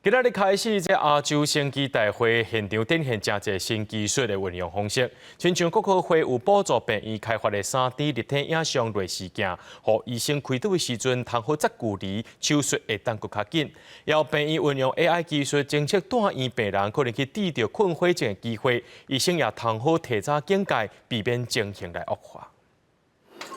今仔日開始，這亞洲生機大會現場展現誠濟新技術的運用方式，親像國科會有補助病院開發的3D 立體影像內視鏡，予醫生開刀的時陣，通好擇距離，手術會當閣較緊。也有病院運用 AI 技術偵測住院病人可能去得著困血症的機會，醫生也通好提早警戒，避免情形來惡化。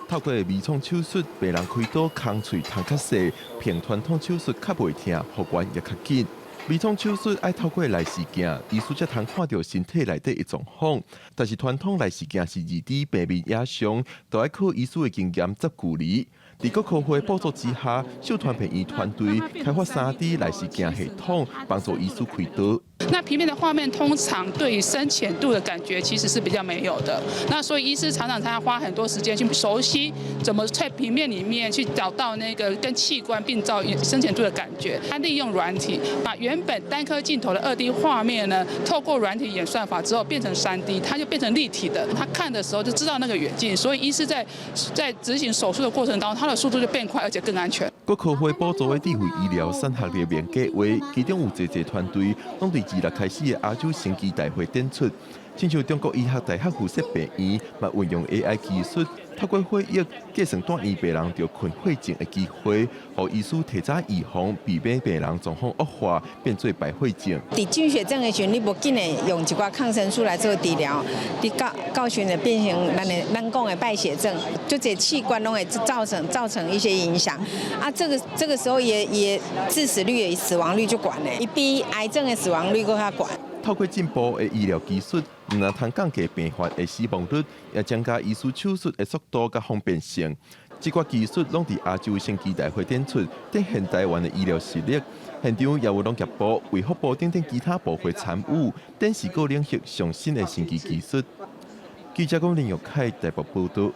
透過微創手術，病人開刀空喙通較細，比傳統手術較袂疼，復原也較緊。微創手術愛透過內視鏡，醫師才通看著身體內底的狀況。但是傳統內視鏡是2D 平面影像，都愛靠醫師的經驗擇距離。佇國科會補助之下，秀傳病院團隊開發3D 內視鏡系統，幫助醫師開刀。那平面的畫面通常對於深淺度的感覺其實是比較沒有的。那所以醫師常常他要花很多時間去熟悉怎麼在平面裡面去找到那個跟器官病灶深淺度的感覺。他利用軟體把原本單顆鏡頭的2D 畫面呢，透過軟體演算法之後變成3D，它就變成立體的。他看的時候就知道那個遠近，所以醫師在執行手術的過程當中，他的速度就變快，而且更安全。國科會補助的智慧醫療產學聯盟計劃，其中有濟濟團隊攏佇二六開始的亞洲生機大會展出。親像中國醫學大學附設病院，嘛運用 AI 技術，透過血液計算住院病人著困血症的機會，予醫師提早預防，避免病人狀況惡化，變做敗血症。佇菌血症的時陣，你無緊的用一寡抗生素來做治療，佇到到時陣變成咱的咱講的敗血症，就這器官攏會造成一些影響。啊，這個時候也致死率、死亡率就懸咧，伊比癌症的死亡率閣較懸。透過進步的醫療技術，毋但通降低病患的死亡率，也增加醫師手術的速度佮方便性。這寡技術攏佇亞洲生機大會展出，展現台灣的醫療實力。現場也有農業部、衛福部等等其他部會參與，展示各領域上新的生技技術。記者講林玉凱台北報導。